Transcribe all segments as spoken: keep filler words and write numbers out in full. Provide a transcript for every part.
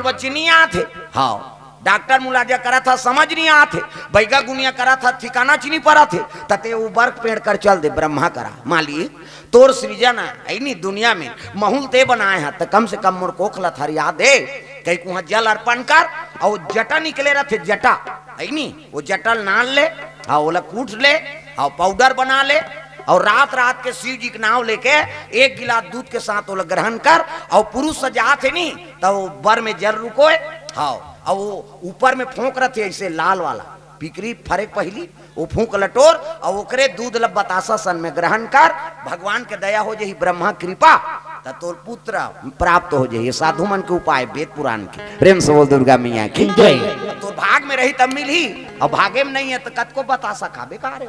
बच्ची नहीं आत हे। हाँ, डॉक्टर मुलाजा करत हा, समझ नहीं आत हे, बैगा गुनिया करत हा, ठिकाना च नहीं परत हे, त तें वो बर्क पेड़ कर चल दे ब्रह्मा करा, मालिक, तोर सृजन हे, हे नी, दुनिया में महूं ल तें बनाए हा, त कम से कम मोर कोख ल थरिया दे। कहिके उहाँ जल अर्पण कर, अउ जटा निकले रथे, जटा, हे नी, वो जटा ल नान ले, हाँ, ओला कूट ले, हाँ, पाउडर बना ले, अउ रात रात के शिव जी के नाव लेके एक गिलास दूध के साथ ओला ग्रहण कर, अउ पुरुष से जात हे नी, त वो बर में जल रुकोय, हाँ, अउ वो ऊपर में फोंक रथे ऐसे लाल वाला, पिकरी फरे के पहिली, वो फूंक ल टोर, अउ ओकरे दूध ल बतासा सन में ग्रहण कर, भगवान के दया हो जाही, ब्रह्मा कृपा, त तोर पुत्र प्राप्त हो जाही। ये साधु मन के उपाय, वेद पुराण के। प्रेम से बोल दुर्गा मैया की जय। तोर भाग में रही तब मिलही, अउ भागे में नहीं हे त कतको बतासा खा, बेकार हे।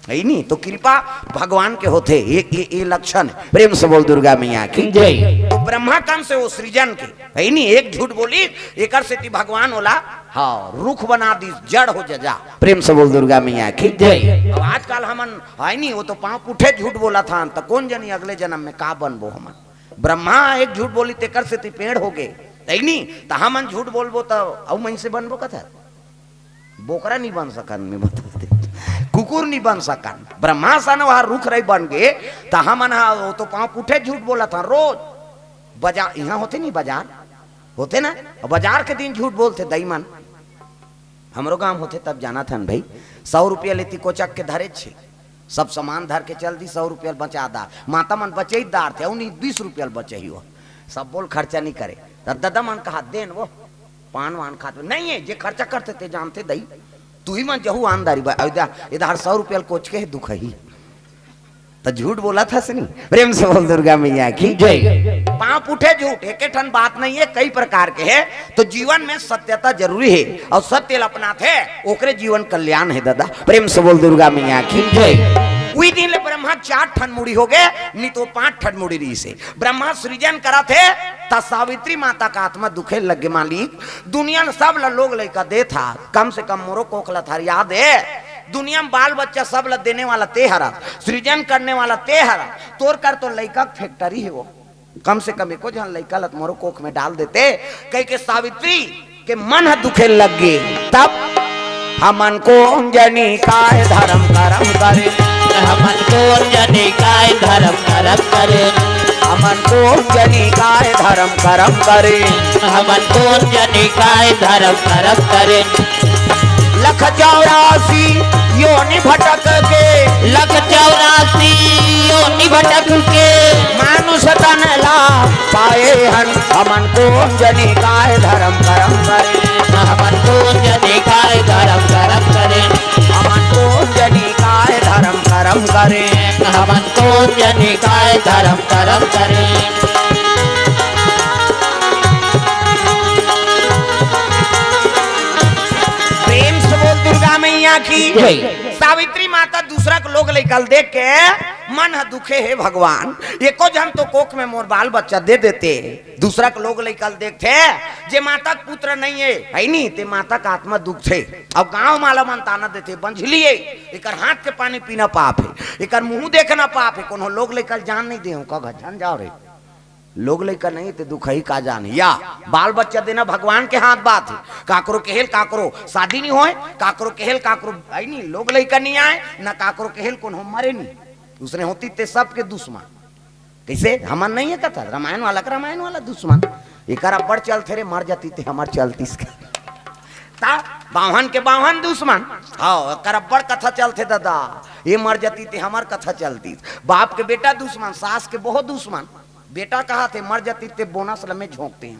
हे नी, त कृपा भगवान के होथे, ये, ये, ये लक्षण हे। प्रेम से बोल दुर्गा मैया की जय। त ब्रह्मा कम से वो सृजन के, हे नी, एक झूठ बोली, एकर सेती भगवान ओला, हाँ, रुख बना दिस, जड़ हो जा, जा। प्रेम से बोल दुर्गा मैया की जय। अब आजकल हमन, हे नी, वो तो पाँव उठे झूठ बोलत हन, त कोन जनी अगले जन्म में का बनबो हमन। ब्रह्मा एक झूठ बोली, तेकर सेती पेड़ हो गे, हे नी, त हमन झूठ बोलबो त अउ मइनसे बनबो कथा। बोकरा नहीं बन सकन, मैं बता दे, कुकुर नहीं बन सकन। ब्रह्मा सन वह रुख रही बन गे, त हमन हा वो तो पाँव उठे झूठ बोलत हन रोज। बजा-, इहाँ होथे नहीं बजार, होथे ना, अउ बजार के दिन झूठ बोलथे दई मन। हमरो गांव होथे तब जानत हन भाई, सौ रुपया लेती कोचक के धरे छे, सब सामान धर के चल दी, सौ रुपया बचा दा। माता मन बचई दार थे, उन्हीं बीस रुपया बचही हो, सब बोल खर्चा नहीं करे। त ददा मन कहा देन वो, पान वान खात नहीं है, जे खर्चा करथे ते जानथे दई, तू ही मन जहू आन दारी बा, इधर, इधर सौ रुपया कोच के दुख ही। त झूठ बोलत हस नहीं। प्रेम से बोल दुर्गा मैया की जय। पाँव उठे झूठ, एक ठन बात नहीं है, कई प्रकार के हे। त जीवन में सत्यता जरूरी हे, अउ सत्य ल अपनाथे, ओकरे जीवन कल्याण हे दादा। प्रेम से बोल दुर्गा मैया की जय। उही दिन ले ब्रह्मा चार ठन मुड़ी हो गे, नहीं त पांच ठन मुड़ी रहिसे। ब्रह्मा सृजन करत हे, त सावित्री माता का आत्मा दुखे लग गे, मालिक, दुनिया ल सब ल लोग लइका देत हा, कम से कम मोरो कोख ल थरिया दे। दुनिया में बाल बच्चा सब ल देने वाला ते हरस, सृजन करने वाला ते हरस, तोर कर तो लइका के factory हे वो, कम से कम एको झन लइका ल त मोरो कोख में डाल देते, कहिके सावित्री के मन ह दुखे लग गे। तब हमन कोन जनी काय धरम करम करे, हमन कोन जनी काय धरम करम करे, हमन कोन जनी काय धरम करम करे, हमन कोन जनी काय धरम करम करे। लख चौरासी योनि भटक के, लख चौरासी योनि भटक के, मानुष तन ला पाए हन। हमन कोन जनी काय धरम करम करे, हमन कोन जनी काय धरम करम करे, हमन कोन जनी काय धरम करम करे, हमन कोन जनी काय धरम करम करे। प्रेम से बोल दुर्गा मैया की जय। सावित्री माता दूसरा के लोग लइका ल देख के मन ह दुखे, हे भगवान, एको झन तो कोख में मोर बाल बच्चा दे देते। दूसरा के लोग लइका ल देखथे, जे माता के पुत्र नहीं हे, हे नी, ते माता का आत्मा दुखथे। अब गांव वाला मन ताना देथे, बंझली हे, एकर हाथ के पानी पीना पाप हे, एकर मुंह देखना पाप हे, कोनो लोग लइका ल जान नहीं दे, का घर झन जाओ रे। लोग लइका नहीं ते दुखही का जान या। बाल बच्चा देना भगवान के हाथ बात हे। काकरो केहेल काकरो शादी नहीं होय, काकरो केहेल काकरो, हे नी, लोग लइका नहीं आए, ना काकरो केहेल कोनो मरे नहीं। उसने होती ते सबके दुश्मन। कइसे? हमन नहीं हे कथा, रामायण वाला का रामायण वाला दुश्मन। एकर अब्बड़ चलथे रे, मर जाती ते हमर चलतीस का। ता बावन के बावन दुश्मन। हाँ, एकर अब्बड़ कथा चलथे दादा। ये मर जाती ते हमर कथा चलतीस। बाप के बेटा दुश्मन, सास के बहू दुश्मन। बेटा कहाथे मर जाती ते बोनस ल मैं झोंकते हैं।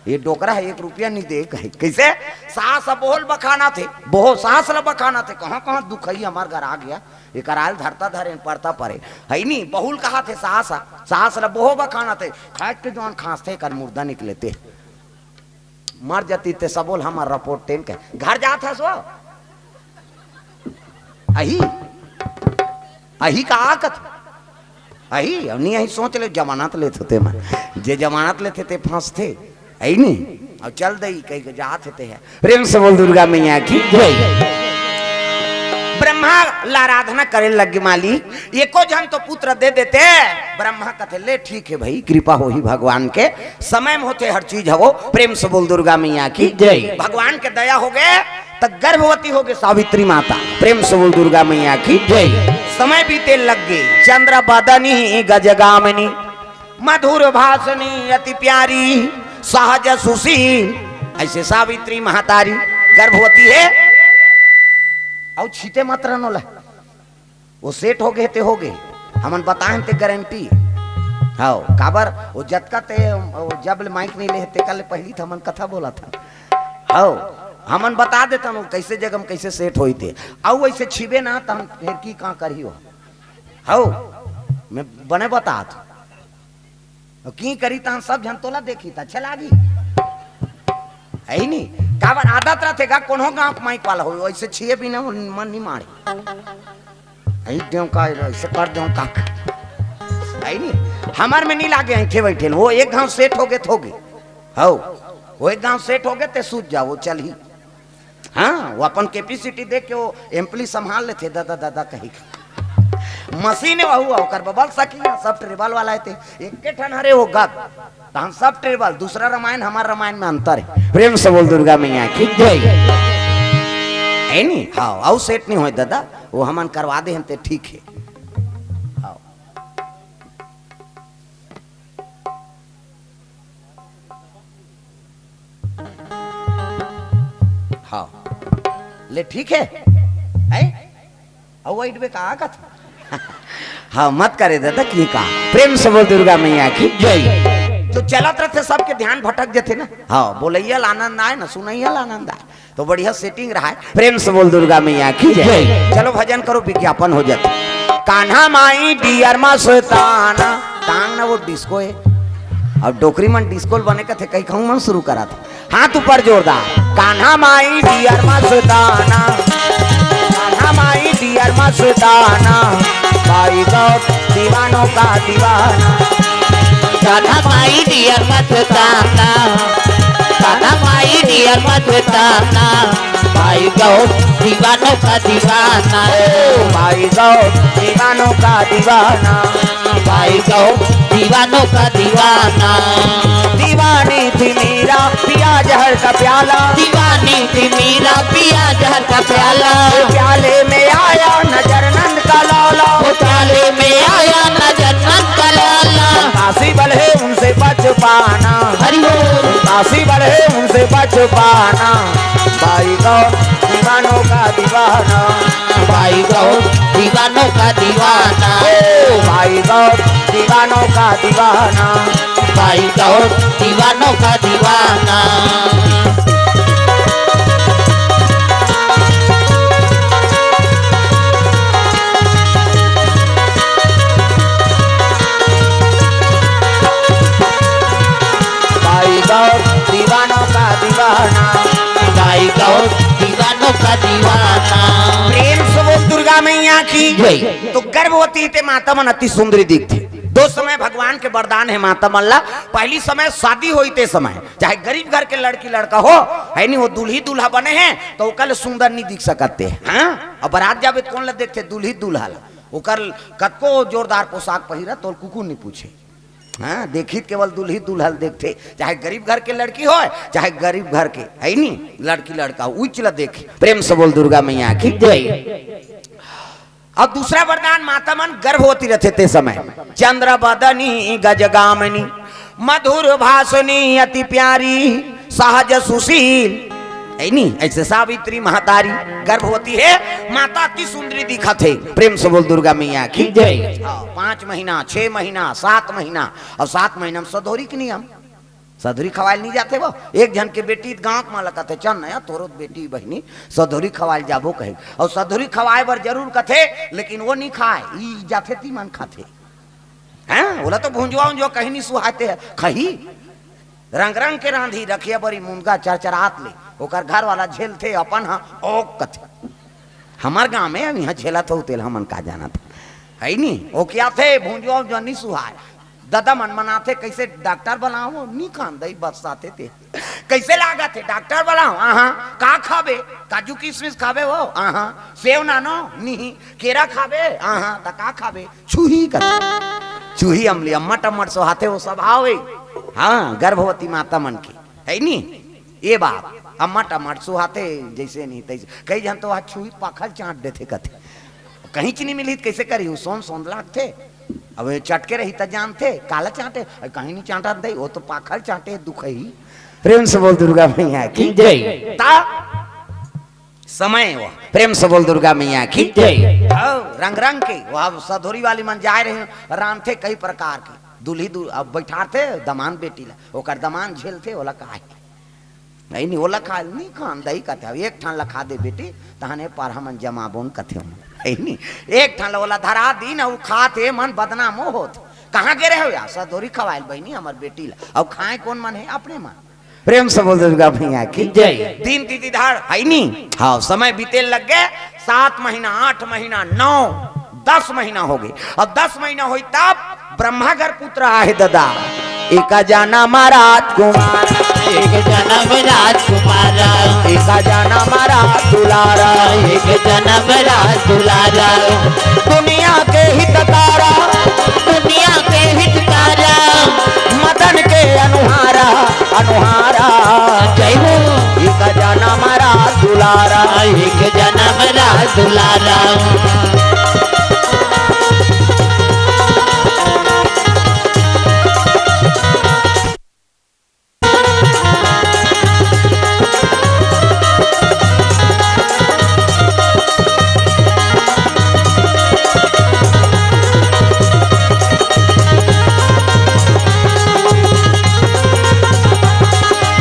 ये डोकरा हे, एक रुपया नहीं दे कहे। कइसे? सास ह बहू ल बखानथे, बहू सास ल बखानथे, कहाँ कहाँ दुखही हमर घर आ गया। एकर आयल धरता धरे परता परे। हे नी, बहू ल कहाथे सास ह, सास ल बहू बखानथे, खाट के जौन खांसथे एकर मुर्दा निकलेते। मर जाती ते सबो ल हमर रिपोर्ट टेन के घर जात हस वो। अही, अही का आकत? अही, अब नहीं अही सोच ले, जमानत लेत होते मन। जे जमानत लेथे ते फंसथे। अही नहीं, अब चल दई, कहिके जात हे ते हे। प्रेम से बोल दुर्गा मैया की जय। ब्रह्मा हाँ, ल आराधना करे लग गे माली, एको झन तो पुत्र दे देते। ब्रह्मा कथे, "ले ठीक हे भाई, कृपा होही भगवान के, समय में होथे हर चीज हवो।" प्रेम से बोल दुर्गा मैया की जय। भगवान के दया हो गे, त गर्भवती हो गे सावित्री माता। प्रेम से बोल दुर्गा मैया की जय। समय बीते लग गे, चंद्र बदनी गजगामिनी, मधुर भाषणी अति प्यारी, सहज सुशील। ऐसे सावित्री महतारी गर्भवती हे। अउ छीटे मत रहनो ला, वो सेट हो गे ते हो गे। हमन बताएन ते गारंटी। हव, काबर वो जतका ते, वो जब ले माइक नहीं ले हे, तेकर ले पहिली त हमन कथा बोलत हन। हव, हमन बता देतन वो कैसे जगह में कैसे सेट होई ते। अउ ऐसे छिबे ना, त हम फेर की का करही हो। हव, मैं बने बतात। अउ की करी, तहन सब झन तोला देखी, त अच्छा लागी। है ही नहीं। काबर आदत रथे गा, कोनो गांव के माइक वाला हो, ऐसे छिए बिना मन नहीं मारे। ऐ देव का, ऐसे कर देव का। है ही नहीं। हमर में नहीं लागे, ऐठे बैठे। वो एक गांव सेट हो गे, त हो गे। हव, वो एक गांव सेट हो गे, ते सूझ जा, वो चलही। हाँ, वो अपन कैपेसिटी देख के वो एम्पली संभाल लेथे, "दादा, दादा," कही के। मशीन हे वहू, ओकर बबल सकिया, सब ट्रेबल वाला हे ते। एक के ठन हरे वो गद, तहन सब ट्रेबल, दूसरा रामायण, हमर रामायण में अंतर हे। प्रेम से बोल दुर्गा मैया की जय। है नी? हाँ, अउ सेट नहीं होय दादा, वो हमन करवा दे हन ते ठीक हे। हाँ। हाँ, ले ठीक हे, हैं? अउ वाइट बे का कथा? हाँ, मत करे दादा, की का? प्रेम से बोल दुर्गा मैया की जय। तो चलत रथे, सबके ध्यान भटक जथे ना। हाँ, बोलैया ल आनंद आए ना, सुनैया ल आनंद आए, तो बढ़िया सेटिंग रहा है। प्रेम से बोल दुर्गा मैया की जय। जय। चलो भजन करो, विज्ञापन हो जाते। कान्हा माई डियर मस्ताना, टांग ना वो डिस्को हे। अब डोकरी मन डिस्को ल बने कथे, कहीं कहूँ मन शुरू करा था। हाथ ऊपर जोरदार। कान्हा माई डियर मस्ताना, कान्हा माई डियर मस्ताना, भाई गौर दीवानों का दीवाना। कान्हा माई डियर मस्ताना, कान्हा माई डियर मस्ताना, भाई गौर दीवानों का दीवाना। ओ भाई गौर दीवानों का दीवाना। भाई गौर दीवानों का दीवाना। दीवानी थी मीरा पिया जहर का प्याला। दीवानी थी मीरा पिया जहर का प्याला। प्याले में आया नजर नंद का लाला। प्याले में आया नजर नंद का लाला। काशी बल है उनसे बच पाना। हरि बोल। काशी बल है उनसे बच पाना। भाई गौर दीवानों का दीवाना। भाई गौर दीवानों का दीवाना। ओ भाई गौर दीवानों का दीवाना। भाई गौर दीवानों का दीवाना। भाई गौर दीवानों का दीवाना। भाई गौर दीवानों का दीवाना। प्रेम से बोल दुर्गा मैया की जय। तो गर्भवती ते माता मन अति सुंदरी दिखथे। दो समय भगवान के वरदान हे माता मन ला। पहली समय शादी होई ते समय, चाहे गरीब घर के लड़की लड़का हो, है नी, वो दूल्ही दूल्हा बने हे, तो ओकर ले सुंदर नहीं दिख सकत ते। हाँ, अब बारात जाबे त कोन ला देखथे? दूल्ही दूल्हा ला। ओकर कतको जोरदार पोशाक पहिरा, तोर कुकुर नहीं पूछे। हाँ, देखी त केवल दूल्ही दूल्हा ल देखथे, चाहे गरीब घर के लड़की होय, चाहे गरीब घर के, है नी, लड़की लड़का, उच ला देखे। प्रेम से बोल दुर्गा मैया की जय। अब दूसरा वरदान, माता मन गर्भवती रथे ते समय, चंद्र बदनी गजगामिनी, मधुर भाषणी अति प्यारी, सहज सुशील, है नी, ऐसे सावित्री महतारी गर्भवती हे, माता अति सुंदरी दिखत हे। प्रेम से बोल दुर्गा मैया की जय। हाँ, पाँच महीना, छह महीना, सात महीना, अउ सात महीना में सधौरी के नियम, सधौरी खवाय ल नहीं जाथे वो। एक झन के बेटी गाँव के मन ल कथे, "चल नया, तोरो बेटी बहिनी सधौरी खवाय ल जाबो," कहे, अउ सधौरी खवाय बर जरूर कथे, लेकिन वो नहीं खाय, ई जाथे ती मन खाथे। हैं? ओला तो भुंजवा उंजवा कहीं नहीं सुहाते हे, खही। रंग रंग के रांधी, रखिया बरी मुनगा चरचरात ले, ओकर घर वाला झेलथे, अपन ह ओक कथे। हमर गांव में अब इहाँ झेलत हो, तेल हमन का जानत। है नी? ओकियाथे, भुंजवा उंजवा नहीं सुहाय। ददा मन मनाथे, "कइसे डॉक्टर बनाओ?" "नी खान दई, बस आथे ते।" "कइसे लागत हे?" "डॉक्टर बनाओ।" "आहा।" "का खाबे?" "काजू किशमिश खाबे हो?" "आहा।" "सेव नानो?" "नी।" "केरा खाबे?" "आहा।" "त का खाबे?" "छुही कथे।" छुही अमली अम्मा टम्मट सोहाथे, वो स्वभाव हे। हाँ, गर्भवती माता मन के, हे नी? ये बात, अम्मा टम्मट सुहाथे, जइसे नहीं तइसे। कई झन तो आज छुही पाखल चांट देथे कथे। कहीं च नहीं मिली त कइसे करी, वो सोन सोन लागथे। अब ये चटके रही त जानथे, काला चांटे, अउ कहीं नहीं चांटा दई, वो तो पाखल चांटे, दुख ही। प्रेम से बोल दुर्गा मैया की। जय। ता समय वो, प्रेम से बोल दुर्गा मैया की। जय। हव, रंग रंग के, वो अब सधोरी वाली मन जाए रहे, रांधथे कई प्रकार के। दूल्ही दू-, अब बैठारथे दमान बेटी ला, ओकर दमान झेलथे, ओला काहे? नहीं, नहीं, ओला खा, नहीं खान दई कथे, "अब एक ठन ला खा दे बेटी, तहने पर हमन जमाबोन," कथे ओमन। हे नी? एक ठन ला ओला धरा दीन, अउ खात हे मन बदनाम होत। "कहाँ गे रहे हो यार?" "सधोरी खवाइल बहिनी हमर बेटी ला।" "अउ खाए कोन मन हे?" "अपने मन।" प्रेम से बोल दुर्गा मैया की। जय। दिन दीदी धार हे नी? हाँ, समय बीते लग गे, सात महीना, आठ महीना, नौ, दस महीना हो गे। अब दस महीना होई तब ब्रह्मा घर पुत्र आहे ददा। एक जनम राजकुमार, एक जनम राजकुमार, एक जनम राज दुलारा, एक जनम राज दुलारा। दुनिया के हितकारा, दुनिया के हितकारा, मदन के अनुहारा, अनुहारा। जय हो। एक जनम राज दुलारा, एक जनम राज दुलारा।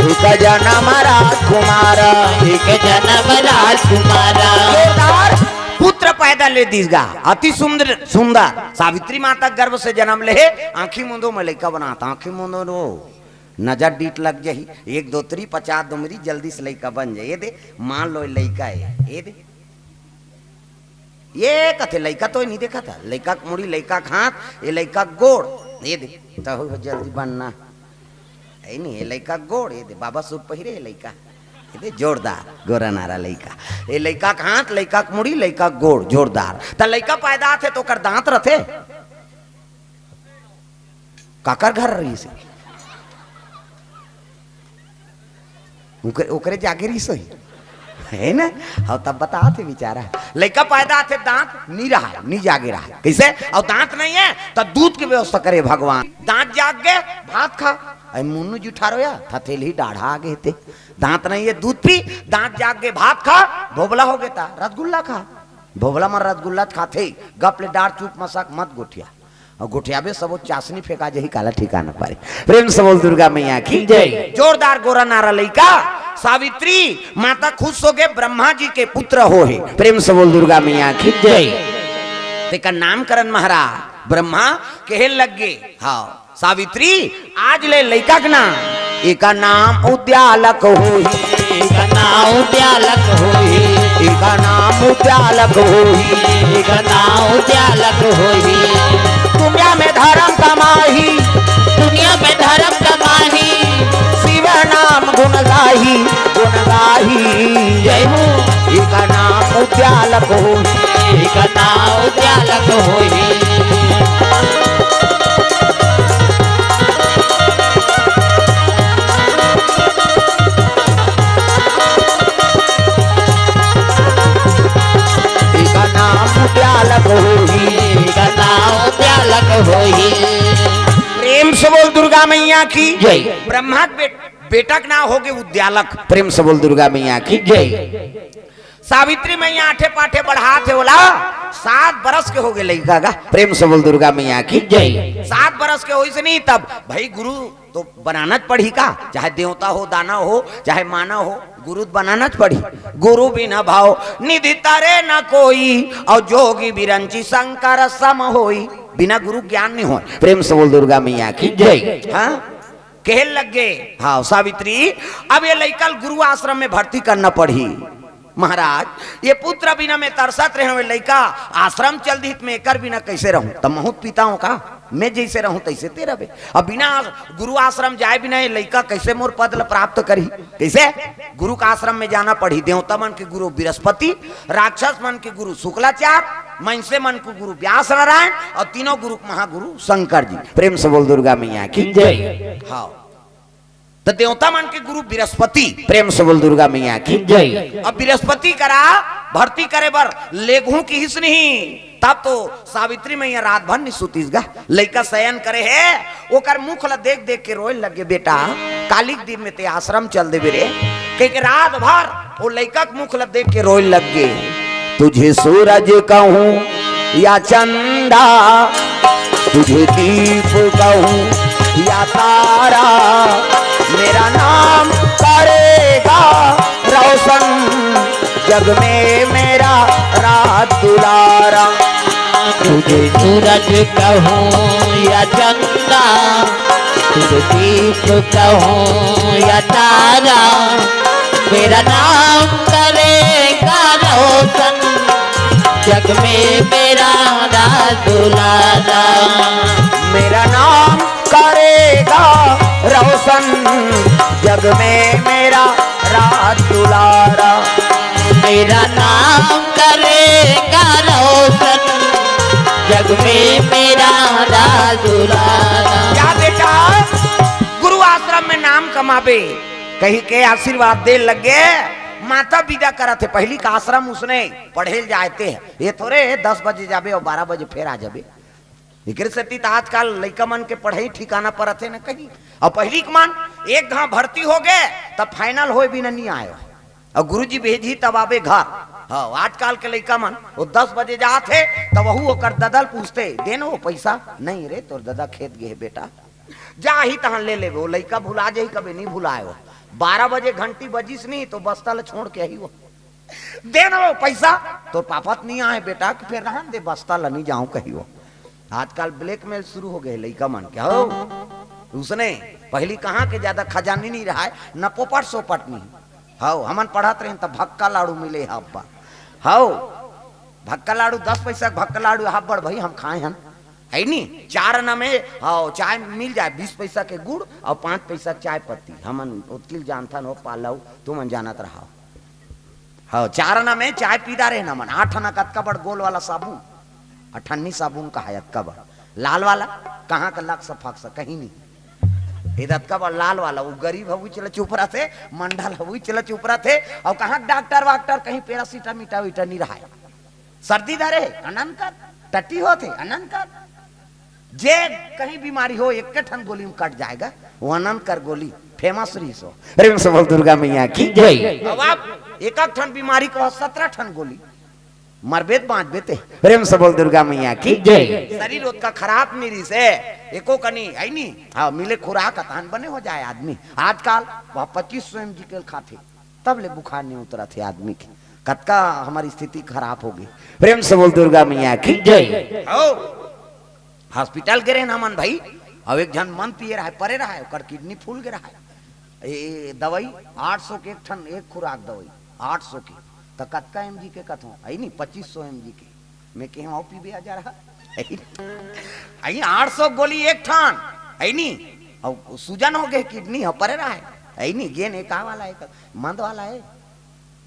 एक जनम राजकुमार, एक जनम राजकुमार। जोरदार पुत्र पैदा ले दीस गा, अति सुंदर, सुंदर। सावित्री माता गर्भ से जनम ले हे, आंखी मुंदो में लइका बनात, आंखी मुंदो रो। नजर डीठ लग जही, एक दोतरी पचास दुमरी, जल्दी से लइका बन जाए। ये दे, मान लो लइका हे, ये दे। ये कथे लइका तो नहीं देखा था, लइका के मुड़ी, लइका के हाथ, ये लइका के गोड़, ये दे, तो हो जल्दी बनना। हे नहीं, ये लइका के गोड़, ये दे, बाबा सूट पहिरे हे लइका, ये दे, जोरदार, गोरा नारा लइका। ये लइका के हाथ, लइका के मुड़ी, लइका के गोड़, जोरदार। त लइका पैदा आथे तो ओकर दांत रथे? काकर घर रहिस हे? ओकरे, ओकरे जागे रहिस हे, हे ना? अउ तब बताथे बिचारा, लइका पैदा आथे, दांत नी रहा, नी जागे रहा। कइसे? अउ दांत नहीं हे, त दूध के व्यवस्था करे भगवान। दांत जाग गे, भात खा। अरे मुन्नू जुठारो या, थथेली डाढ़ा आगे ते। दांत नहीं हे, दूध पी, दांत जाग गे, भात खा, भोबला हो गे त रसगुल्ला खा। भोबला मन रसगुल्ला खाथे, गप ले डार चुप मसक मत गोठिया। अउ गोठियाबे सबो चासनी फेंका जही, काला ठिकाना पारे। प्रेम से बोल दुर्गा मैया की जय। जोरदार गोरा नारा लइका, सावित्री माता खुश हो गे, ब्रह्मा जी के पुत्र हो हे। प्रेम से बोल दुर्गा मैया की जय। तेकर नामकरण महाराज ब्रह्मा कहे लग गे, हाँ, सावित्री, आज ले लइका के नाम, एका नाम उद्यालक होही। एका नाम उद्यालक होही। एका नाम उद्यालक होही। एका नाम उद्यालक होही। दुनिया में धर्म कमाही। दुनिया में धर्म कमाही। शिव नाम गुण गाही, गुण गाही। जय हो। एका नाम उद्यालक होही। एका नाम उद्यालक होही। एका नाम उद्यालक होही। एका नाम उद्यालक होही। प्रेम से बोल दुर्गा मैया की जय। ब्रह्मा के बेट-, बेटा के नाम हो गे उद्यालक। प्रेम से बोल दुर्गा मैया की जय। सावित्री मैया आठे पाठे बढ़ात हे ओला, सात बरस के हो गे लइका गा। प्रेम से बोल दुर्गा मैया की जय। सात बरस के होइस नहीं तब भाई गुरु तो बनाना च पड़ही का, चाहे देवता हो, दानव हो, चाहे मानव हो, गुरु तो बनाना च पड़ही। गुरु बिन भव निधि तरे न कोई, अउ जोगी बिरंची शंकर सम होई। बिना गुरु ज्ञान नहीं होय। प्रेम से बोल दुर्गा मैया की जय। हाँ, कहे लग गे, हाँ सावित्री, अब ये लइका ल गुरु आश्रम में भर्ती करना पड़ही। महाराज, ये पुत्र बिना मैं तरसत रहे हूँ, ये लइका आश्रम चल दिही त मैं एकर बिना कइसे रहूँ? त महूँ त पिता हूँ का? मैं जइसे रहूं तइसे ते रबे। अब बिना गुरु आश्रम जाए बिना ये लइका कइसे मोर पद ल प्राप्त करही? कइसे? गुरु का आश्रम में जाना पड़ही। देवता मन के गुरु बृहस्पति, राक्षस मन के गुरु शुक्लाचार्य, मइनसे मन के गुरु व्यास नारायण अउ तीनों गुरु के महागुरु शंकर जी। प्रेम से बोल दुर्गा मैया की। जय। हाँ। त देवता मन के गुरु बृहस्पति, प्रेम से बोल दुर्गा मैया की। जय। अब बृहस्पति करा भर्ती करे बर लेगहूं किहिस नहीं, तब तो सावित्री मैया रात भर नहीं सुतिस गा। लइका शयन करे हे, ओकर मुख ल देख देख के रोए लगे। बेटा, काली के दिन में ते आश्रम चल देबे रे, कहिके रात भर वो लइका के मुख ल देख के रोए लग गे। तुझे सूरज कहूँ या चंदा, तुझे दीप कहूँ या तारा, मेरा नाम करेगा रोशन जग में मेरा राज दुलारा। तुझे सूरज कहूँ या चंदा, तुझे दीप कहूँ या तारा, मेरा नाम करेगा रोशन जग में मेरा राज दुलारा। मेरा नाम करेगा रोशन जग में मेरा राज दुलारा। मेरा नाम करेगा रोशन जग में मेरा राज दुलारा। क्या बेटा, गुरु आश्रम में नाम कमाबे कहिके आशीर्वाद दे लगे। माता विदा करत हे, पहिली का आश्रम उसने पढ़े ल जाए ते हे। ये थोरे दस बजे जाबे अउ बारह बजे फेर आ जाबे। एकरे सेती त आजकल लइका मन के पढ़ई ठिकाना परत हे न कहीं। अउ पहिली के मन एक घांव भर्ती होगे त final होए बिना नी आए। अउ गुरुजी भेजही तब आबे घर। हाँ, आजकल के लइका मन वो दस बजे जात हे त वहू ओकर ददा ल पूछथे, "दे न वो पइसा।" "नहीं रे, तोर ददा खेत गे हे बेटा।" जाही तहां ले लेबे, वो लइका भुला जाही, कबे नी भुलाए वो। बारह बजे घंटी बजिस नी त बस्ता ल छोड़ के आही वो। "दे न वो पइसा।" "तोर पापा त नी आए बेटा, कि फेर रहन दे, बस्ता ल नी जांव," कही वो। आजकल blackmail शुरू होगे हे लइका मन के, हो। उसने पहिली कहां के जादा खजानी नी रहाय, न पोपट सोपट नी। हव, हमन पढ़त रहेन त भक्का लाड़ू मिले हे अब्बड़। हव, भक्का लाड़ू, दस पइसा के भक्का लाड़ू अब्बड़ भई हम खाए हन, हे नी? चार आना में, हव, चाय मिल जाए, बीस पइसा के गुड़ अउ पांच पइसा के चाय पत्ती। हमन ओतकी ल जानथन, हो पालव, तुमन जानत रहव। हव, चार आना में चाय पी डारेन हमन। आठ आना कतका बड़ गोल वाला साबुन, अठन्नी साबुन कहाय अतका बड़। लाल वाला कहां के लक्स फक्स, कहीं नी। ए दतका बड़ लाल वाला, वो गरीब ह, वो चला चुप रथे, मंडल ह, वो चला चुप रथे। अउ कहां के डॉक्टर वाक्टर, कहीं पैरासिटामिटा वीटा नी रहाय। सर्दी धरे हे, अनन कर। टट्टी होत हे, अनन कर। जे कहीं बीमारी हो, एक ठन गोली में कट जाएगा, वो अनन कर गोली famous रहिस हो। प्रेम से बोल दुर्गा मैया की। जय। अब आप एक एक ठन बीमारी को सत्रह ठन गोली, मरबे त बांचबे ते। प्रेम से बोल दुर्गा मैया की। जय। शरीर ओतका खराब नी रहिस हे, एको कनी, हे नी? हाँ, मिले खुराक अतहान बने हो जाए आदमी। आजकल वह पच्चीस सौ MG के खाथे, तब ले बुखार नी उतरत हे आदमी के। कतका हमर स्थिति खराब होगे। प्रेम से बोल दुर्गा मैया की। जय। हव, hospital गे रहेन हमन भई, अउ एक झन मन पिए रहाय, परे रहाय, ओकर kidney फूल गे रहाय। ए, दवई आठ सौ के एक ठन, एक खुराक दवई, आठ सौ के। त कतका MG के कथों, हे नी, पच्चीस सौ MG के। मैं कहेंव, "अउ पीबे आ जा रहा।" हे नी? आठ सौ गोली एक ठन, हे नी? अउ सूजन होगे, kidney ह परे रहाय, हे नी? गेन ए का वाला हे, मंद वाला हे।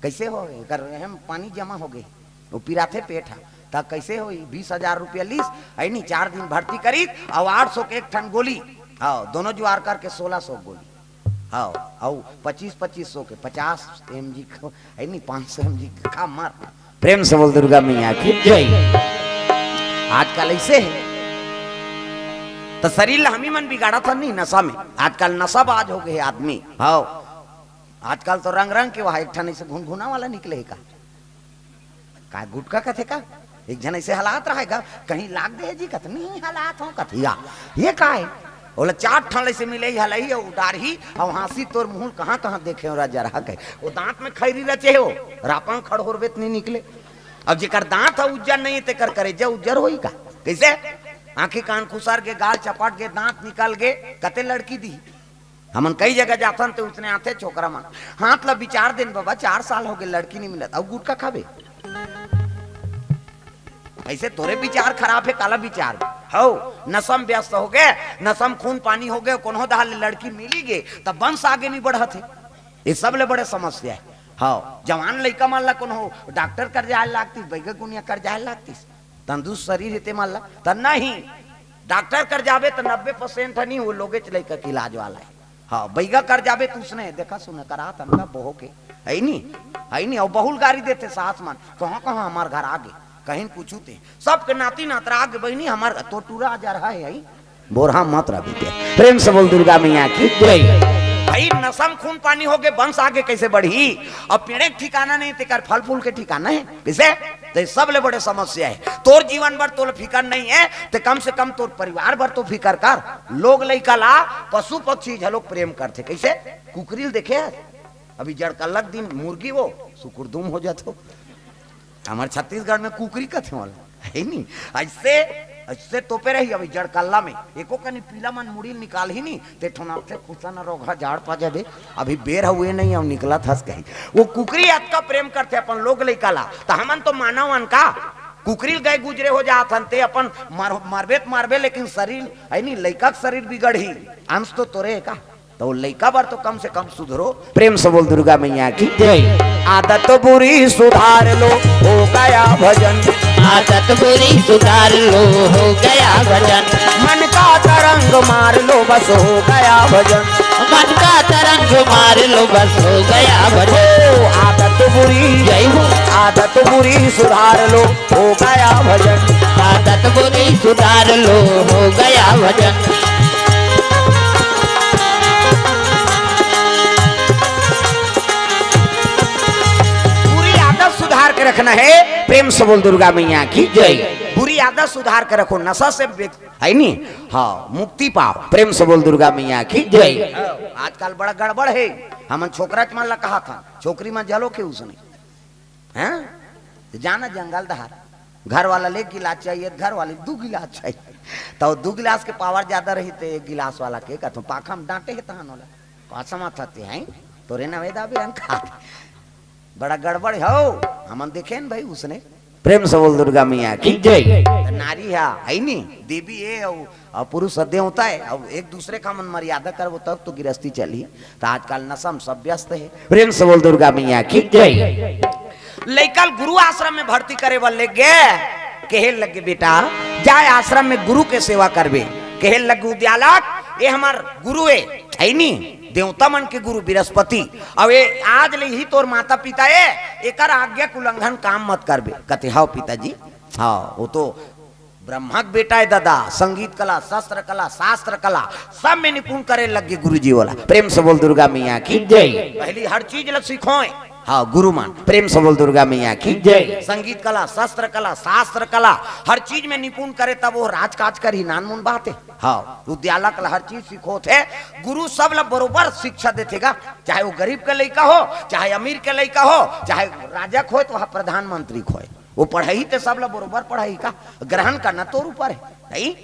कइसे हो? एकर एहम पानी जमा होगे, वो पिराथे पेट ह। त कइसे होही? बीस हजार रुपया लिस, हे नी, चार दिन भर्ती करिस, अउ आठ सौ के एक ठन गोली, हव, दोनों जुआर करके सोलह सौ गोली, हव, अउ पच्चीस पच्चीस सौ के, पचास MG को, हे नी, पांच सौ MG का मर। प्रेम से बोल दुर्गा मैया की। जय। आजकल अइसे हे, त शरीर ल हमी मन बिगाड़त हन नी नशा में। आजकल नशाबाज होगे हे आदमी, हव। आजकल तो रंग रंग के, वहा एक ठन अइसे घुनघुना वाला निकले हे का, का गुटखा कथे का, एक झन अइसे हलात रहाय का, कहीं लाग दे जी, कथे नी हलात हों, कथे या, ये का हे? ओला चार ठन अइसे मिले, हलही अउ डारही, अउ हांसी तोर मुंह ल कहां कहां देखे हो राजा रहा कहे। वो दांत में खैरी रचे हो, रापा म खड़होरबे त नी निकले। अब जेकर दांत ह उज्जर नहीं, तेकर करेजा उज्जर होही का? कइसे? आंखी कान खुसर गे, गाल चपट गे, दांत निकल गे, कते लड़की दिही? हमन कई जगह जाथन ते उसने आथे छोकरा मन, हाथ ला बिचार देन बाबा, चार साल होगे लड़की नी मिलत, अउ गुटखा खाबे। अइसे तोरे विचार खराब हे, काला विचार? हव, नशा म व्यस्त होगे, नशा म खून पानी होगे, कोनो डहर ले लड़की मिली गे, त वंश आगे नइ बढ़त हे। ये सबले बड़े समस्या हे। हव, जवान लइका मन ला कोनो डॉक्टर कर जाए लागतिस, बैगा गुनिया कर जाए लागतिस, तंदुरुस्त शरीर हे ते मन ला, त नहीं, डॉक्टर कर जाबे त नब्बे परसेंट ह नहीं, वो लोगेच लइका के इलाज वाला हे। हव, बैगा कर जाबे त उसने, देखा सुना करा तनका बोहो के, हइ नी, हइ नी, अउ बहुल गारी देथे सास मन, कहाँ कहाँ हमर घर आगे, कहीं पूछू ते, सबके नाती नातरा आगे बहिनी, हमर तो टूरा जरहा हे, हइ? बोरहा मत रह बीते। प्रेम से बोल दुर्गा मैया की जय। भाई, नशा म खून पानी होगे, वंश आगे कइसे बढ़ही? अब पेड़े के ठिकाना नहीं, तेकर फल फूल के ठिकाना हे, कइसे? त ये सबले बड़े समस्या हे। तोर जीवन बर तोला फिकर नहीं हे, त कम से कम तोर परिवार बर तो फिकर कर। लोग लइका ला पशु पक्षी घलोक प्रेम करथे। कइसे? कुकरी ल देखे हस? अभी जड़कल्ला के दिन मुर्गी वो सुकुरदुम हो जात हो। हमर छत्तीसगढ़ में कुकरी कथे वाला, हइ नी? अइसे, अइसे तोपे रही। अभी जड़कल्ला में एको कनी पीला मन मुड़ी ल निकालही नी, ते ठोनाथे खुसन रोगहा जाड़ पा जाबे। अभी बेर हुए नहीं, अब निकलत हस कही। वो कुकरी अतका प्रेम करथे अपन लोग लइका ला, त हमन तो मानव अन का? कुकरी ल गए गुजरे हो जात हन, ते अपन मर-, मरबे त मरबे, लेकिन शरीर, हइ नी, लइका के शरीर बिगड़ही, अंश तो तोरे हे का? त वो लइका बर तो कम से कम सुधरो। प्रेम से बोल दुर्गा मैया की जय। आदत बुरी सुधार लो, हो गया भजन। आदत बुरी सुधार लो, हो गया भजन। मन का तरंग मार लो, बस हो गया भजन। मन का तरंग मार लो, बस हो गया भजन। ओ, आदत बुरी, जय हो। आदत बुरी सुधार लो, हो गया भजन। आदत बुरी सुधार लो, हो गया भजन। बुरी आदत सुधार के रखना हे। प्रेम से बोल दुर्गा मैया की जय। बुरी आदत सुधार के रखो, नशा से बे-, हइ नी? हव, मुक्ति पाव। प्रेम से बोल दुर्गा मैया की जय। आजकल बड़ा गड़बड़ हे, हमन छोकरा मन ला कहत हन, छोकरी मन घलो के उसने। हैं? त जाना जंगल डहर, घर वाला ले गिलास चाहिए, घर वाली दू गिलास चाहिए, त दू गिलास के पावर ज्यादा रही, त एक गिलास वाला के कथों पाखा म डांटे हे तहन ओला। का समझत हे, हैं? तोरे नवेदा बेरन खात। बड़ा गड़बड़ हे हो, हमन देखेन भाई उसने। प्रेम से बोल दुर्गा मैया की जय। त नारी हे, हइ नी? देवी हे, अउ अउ पुरुष ह देवता हे, अउ एक दूसरे का हमन मर्यादा करबो तब तो गिरस्ती चलही। त आजकल नशा म सब व्यस्त हे। प्रेम से बोल दुर्गा मैया की जय। लइका ल गुरु आश्रम में भर्ती करे बर लेग गे, कहे लगे, "बेटा, जाए आश्रम में गुरु के सेवा करबे।" कहे लगे, "उद्यालक, ये हमर गुरु हे, हइ नी, देवता मन के गुरु बृहस्पति, अउ ये आज ले ही तोर माता पिता हे, एकर आज्ञा के उल्लंघन काम मत करबे।" कथे, "हव पिताजी, हव, वो तो ब्रह्मा के बेटा हे दादा, संगीत कला, शस्त्र कला, शास्त्र कला, सब में निपुण करे लग गे गुरुजी वाला।" प्रेम से बोल दुर्गा मैया की जय। पहली हर चीज ल सिखोए, हव, गुरु मन। प्रेम से बोल दुर्गा मैया की जय। संगीत कला, शस्त्र कला, शास्त्र कला, हर चीज में निपुण करे, तब वो राजकाज करही, नानमुन बात हे। हव, उद्यालक ल हर चीज सिखोथे, गुरु सब ल बरोबर शिक्षा देथे गा, चाहे वो गरीब के लइका हो, चाहे अमीर के लइका हो, चाहे राजा के होय, त वह प्रधानमंत्री के होय, वो पढ़ही ते सब ल बरोबर पढ़ही का, ग्रहण करना तोर ऊपर हे, नहीं?